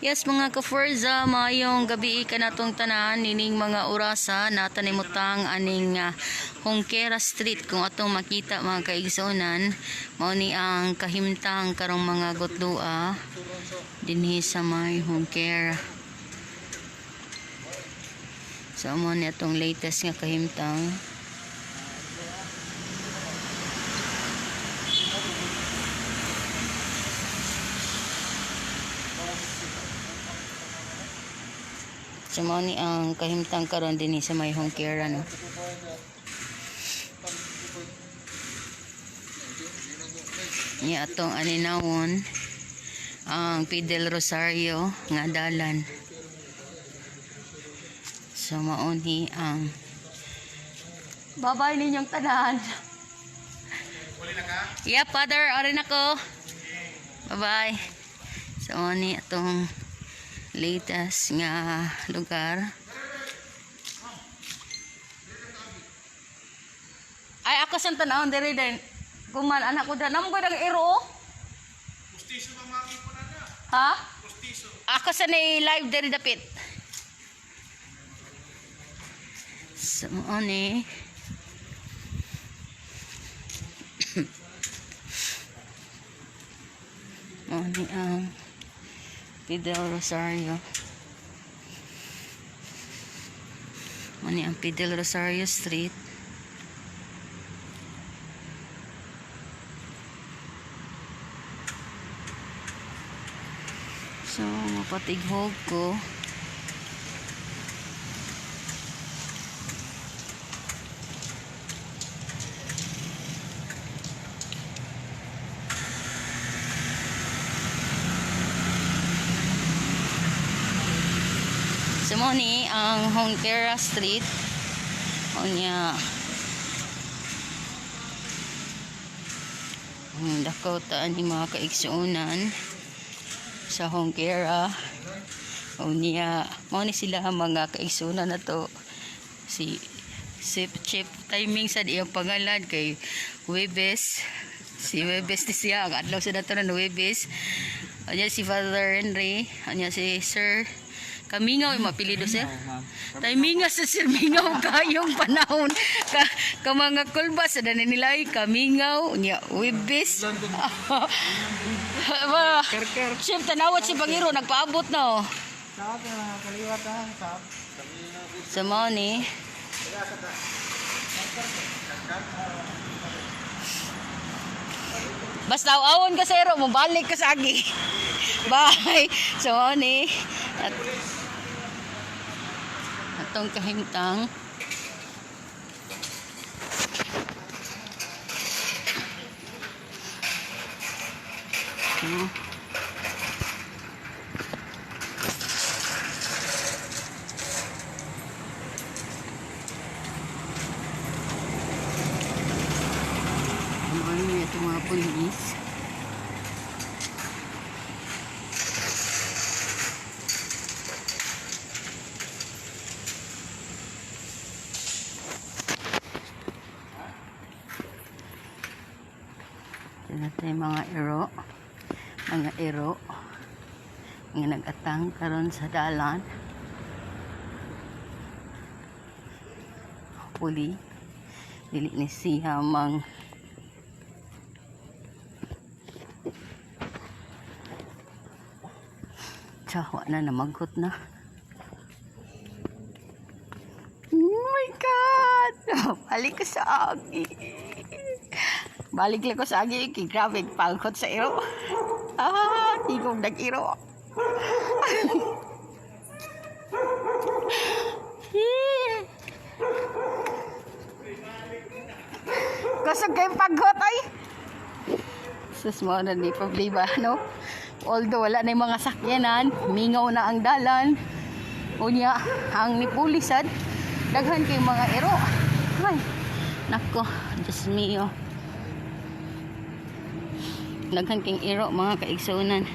Yes, mga ka-Forza, maayong gabi kanatong tanan nining mga orasa natanimutang aning Junquera Street. Kung atong makita, mga kaigsuonan, mao ni ang kahimtang karong mga gutdua dinhi sa may Junquera. So mao ni atong latest nga kahimtang. So mao ni ang kahimtang karon dinhi sa may Junquera, no. Ni atong aninawon ang Fidel Rosario nga dalan. So mao ni ang. Bye-bye ninyong tanan. Yeah, Father, ari na ko. Bye-bye. So mao ni atong latest nga lugar. Ay, ako sa tanawon diri din. Kuman anak ko dyan. Namo ko ng iro. Pustiso bang mami ko na na? Ha? Pustiso. Ako sa ni live diri dapit. So, mao ni. Mao ni ang Fidel Rosario. Mao ni ang Fidel Rosario Street. So, mapatighog ko. So, mao ni ang Junquera Street. Unya. Ang dakaw ta ni mga kaigsuonan sa Junquera. Unya, mao ni sila ang mga kaigsuonan na to. Si Sip Chip Timing sa iyang pangalan kay Webes. Si Webes ni siya. Ang adlaw sa dato na Webes. Unya si Father Henry. Unya si Sir Kamingaw, yung mapilido, sir. Timinga sa Sir Mingaw kayong panahon. Ka mga kulba sa dani nila ay Kamingaw, unya Webes. Ba, Kerker. Chef, tanawat si Pangiro, nagpaabot na oh. Sa kaliwat ha. Sa Sa mao ni. Basta awon ka sa ero, mabalik ka sa agi. Bye. So mao ni. At atong kahimtang. Ano ano itong mga pulis. Ito natin yung mga iro. Mga iro. Mga nag-atang karon sa dalan. Hopefully, dili ni siya mang. Tsawa na, namagot na. Oh my God! Balik ko sa agi. Balik lang ko sa agi. Kay grabe, pangkot sa iro. Ah, tigong nag-iro. Kusog kayong paghot ay. Sus mo na ni problema, no? Although wala na yung mga sakyanan, mingaw na ang dalan. Unya, ang nipulisad, daghan kay mga ero. Ay, nako, Diyos mio. Daghan kay ero, mga kaigsuonan.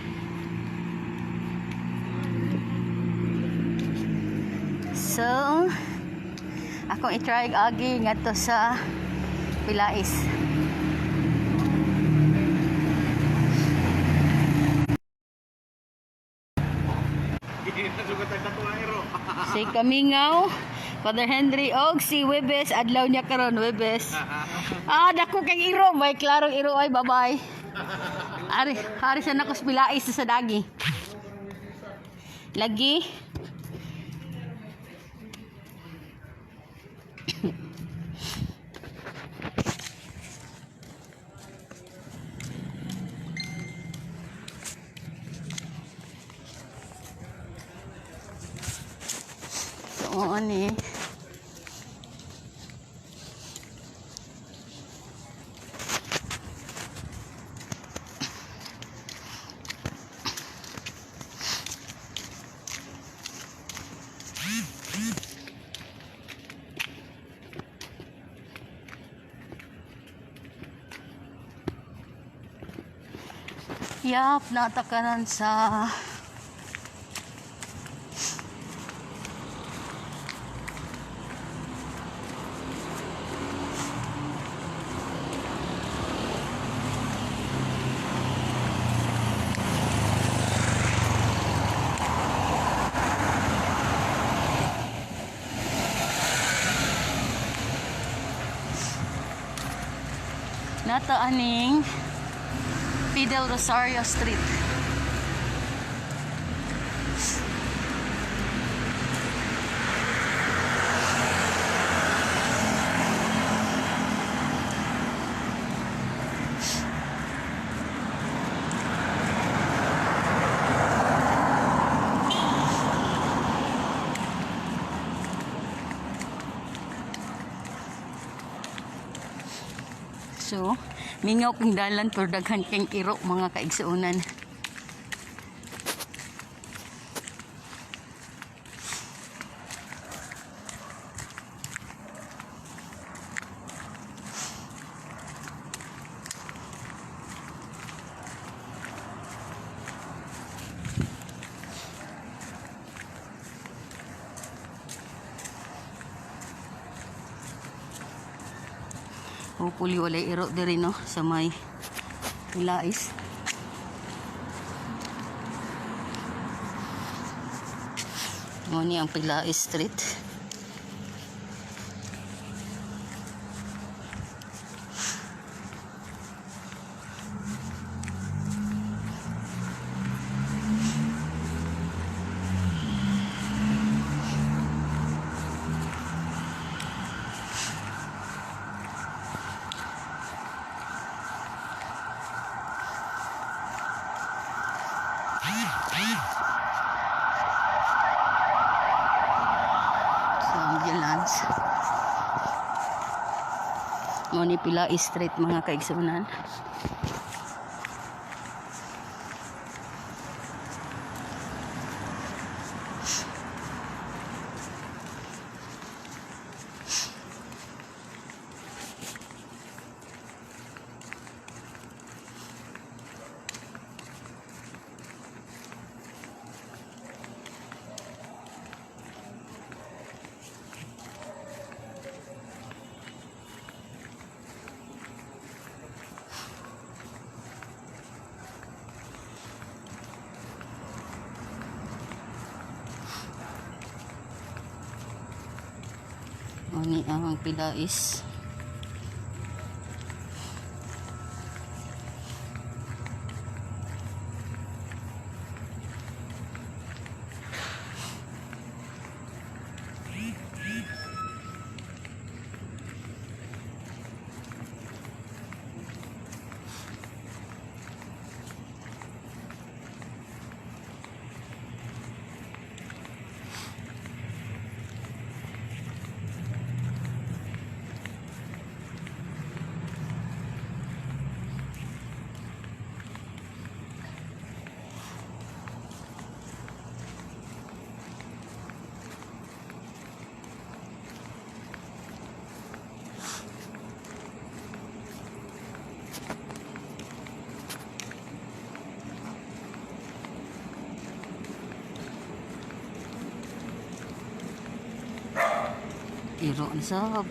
So, akong i-try agi ngadto sa Pilais. Si Kamingaw, Father Henry og si Webes, adlaw niya karon Webes. Ah, dako kay iro, may klarong iro ay, bye-bye. Ari, ari sa nakos pilais sa dagi. Lagi. So, ani. Yap, natakaran sa Nata aning Fidel Rosario Street. So, mingaw kang dalan pero daghan kang iro mga kaigsuonan. Hopefully walay iro diri no sa may Pilais. Mo ni ang Pilais Street. Sa ambulance. Mo ni Pilais Street mga kaigsunan. Mo ni ang Pilais. Iro ang sab.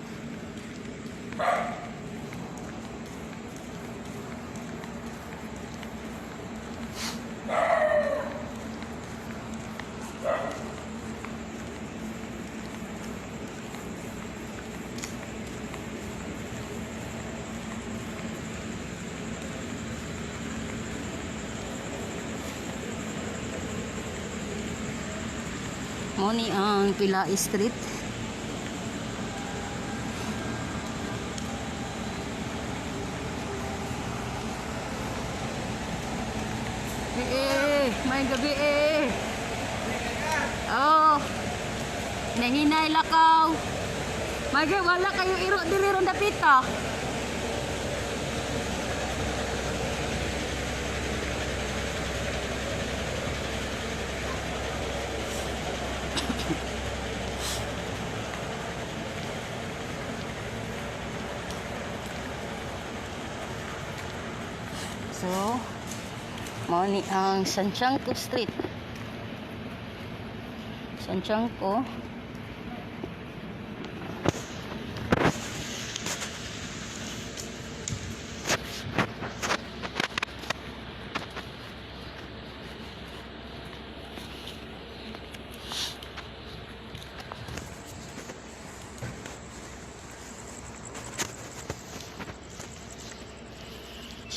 Mao ni ang Pelaez Street. Eh, eh, may gabi eh. Oh. Nahinay lakaw. May wala kayo iro diri ron dapita. So, mao ni ang Sanciangko Street. Sanciangko.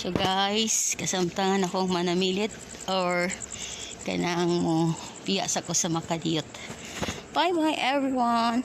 So guys, kasamtangan akong manamilit or kanang mo piya sa ko sa makadiyot. Bye bye, everyone.